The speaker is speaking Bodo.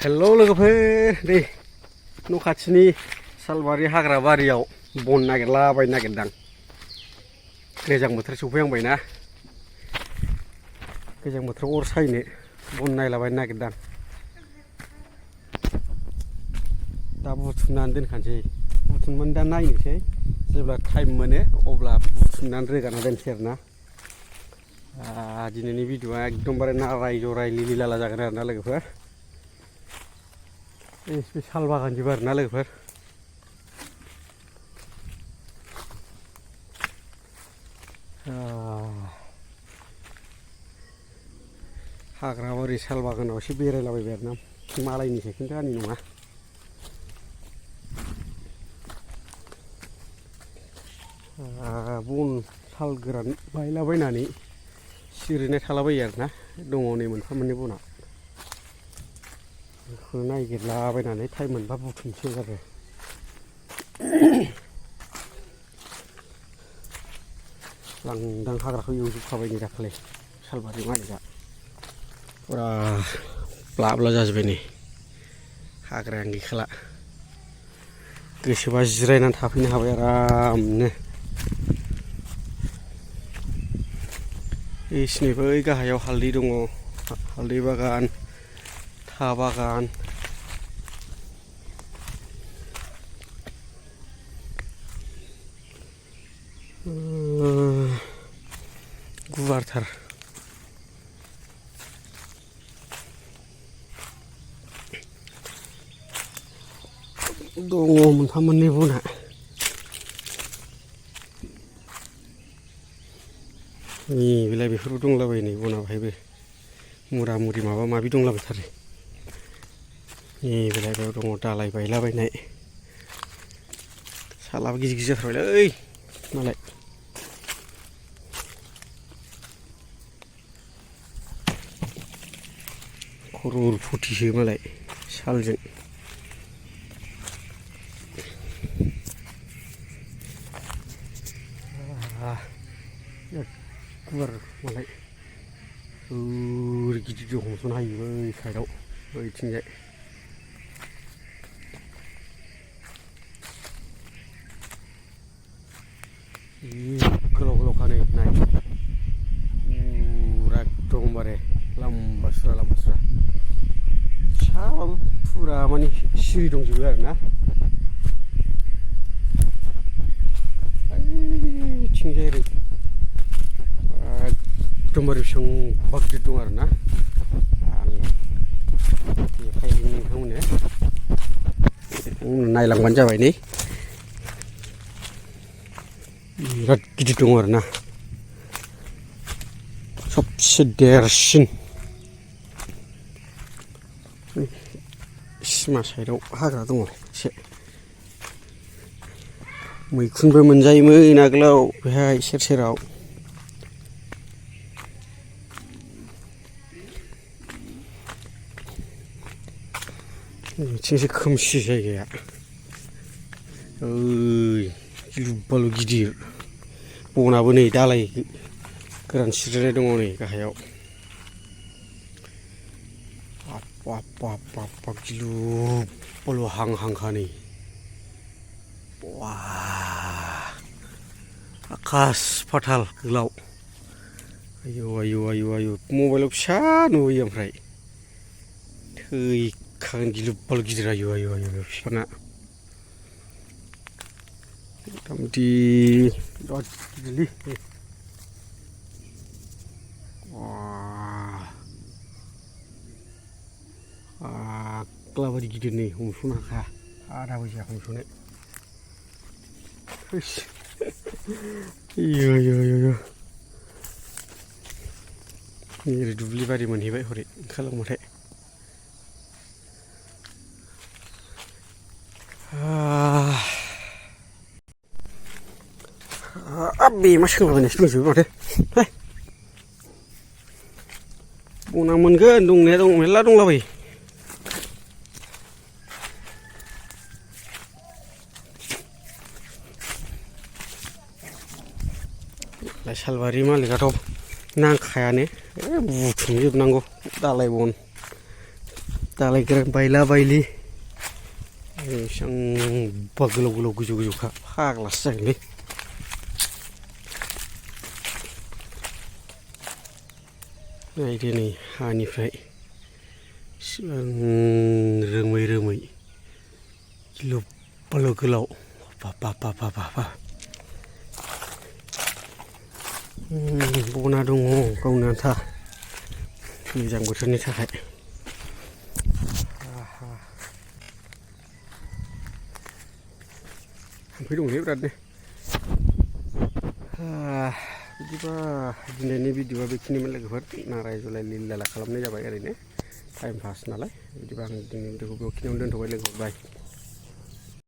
हेल' लोगोफोर नै न' खाथिनि सालबारि हाग्रा बारियाव बन नागिरलाबायनो नागिरदां। गोजां बोथोर सफैहांबायना, गोजां बोथोराव अर सायनो बन नायलाबायनो नागिरदां। दा बुथुमनानै दोनखानोसै, बुथुमनानै दा नायनोसै जेब्ला टाइम मोनो अब्ला बुथुमनानै रोगाना दोनसै आरोना। दिनैनि भिडिअ'आ एकदमबारे नाराय जराय लिलि लाला जागोन आरोना लोगोफोर। बे साल बागानजों आरोना लोगोफोर। हाग्रा बारि साल बागानाव एसे बेरायलाबायबाय आरोना, मालायनिसो खिन्थु आंनि नङा। बन साल गोरान बायलाबायनानै सिरिनाय थालाबायो आरोना, दङ नै मोनफा मोननै बना। बेखौ नागिरलाबायनानै टाइम मोनबा बुथुमसै आरो। लांदां हाग्राखौ एवजोबखाबाय नै दाखालि सालबारि मालिकआ। फुरा ब्ला ब्ला जाजोब्बाय नै, हाग्रायानो गैखाला। गोसोबा जिरायनानै थाफैनो हाबाय आरामनो। एसिनि बै गाहायाव हालदै दङ, हालदै बागान, था बागान। गुवारथार। दङ मोनफा मोननै बना। बेलाय बेफोरबो दंलाबायो नै बना बाहायबो, मुरा मुरि माबा माबि दंलाबायथारो। बेलाय बेयाव दङ दालाय बायलाबायनाय। सालाबो गिदिर गिदिर जाथारबायलै मालाय। खरल फथिसो मालाय सालजों। गुवार मालाय ओरै गिदिर गिदिर हमस'नो हायो बै साइडआव, बैथिंजाय। गोलाव गोलावखा नै नाय, फुरा एकदमबारे लाम्बा सुरा लाम्बा सुरा। फिसाबाबो फुरा माने सिरि दंजोबो आरोना। ओइथिंजाय ओरै एकदमबारे बेसेबांबा गिदिर दं आरोना। आं देखायहैनो नोंथांमोननो, नायलांबानो जाबाय नै। बिराद गिदिर दं आरोना, सबसे देरसिन। सिमा साइडआव हाग्रा दङ एसे। मैखुनबो मोनजायोमोन आगोलाव बेहाय सेर सेराव। बिथिंसो खोमसि जायगाया, गिलु बालु गिदिर। बनाबो नै दालाय गोरान सिरिनाय दङ नै गाहायाव। बाब गिलु बालु हां हांखा नै। आकास फाथाल गोलाव। आयौ आयौ आयौ आयौ, मबाइलाव फिसा नुयो ओमफ्राय थैखागोन गिलु बालु गिदिर। आयौ आयौ आयौ बिफाङा मथा मथि बिराद गिदिरलै। आग्लाबारि गिदिर नै, हमस'नो हाखाया, आदाबो जाया हमस'नो। ओरै दुब्लि बारि मोनहैबाय हरै ओंखारलांबाथाय। बेमा सोंलाबायनासो दंजोबो माथो। बना मोनगोन दंनाया दं, मेरला दंलाबायो। सालबारि मालिकआथ' नांखायानो, बुथुमजोबनांगौ दालाय बन दालाय गोरान बायला बायलि बेसेबांबा गोलाव गोलाव गोजौ गोजौखा फाग्लासो जागोनलै नायदो नै हानिफ्राय इसिबां रोमै रोमै गिलु बालु गोलाव बा बना दङ गावनो आन्था गोजां बोथोरनि थाखाय थाम्फै दंलै बिरादनो बिदिबा दिनैनि भिडिअआ बेखिनिमोन लोगोफोर नाराय जुलाय लिला खालामनाय जाबाय ओरैनो टाइम पास नालाय बिदिबा आं दिनैनि भिडिअखौ बेखिनियावनो दोनथ'बाय लोगोफोर बाय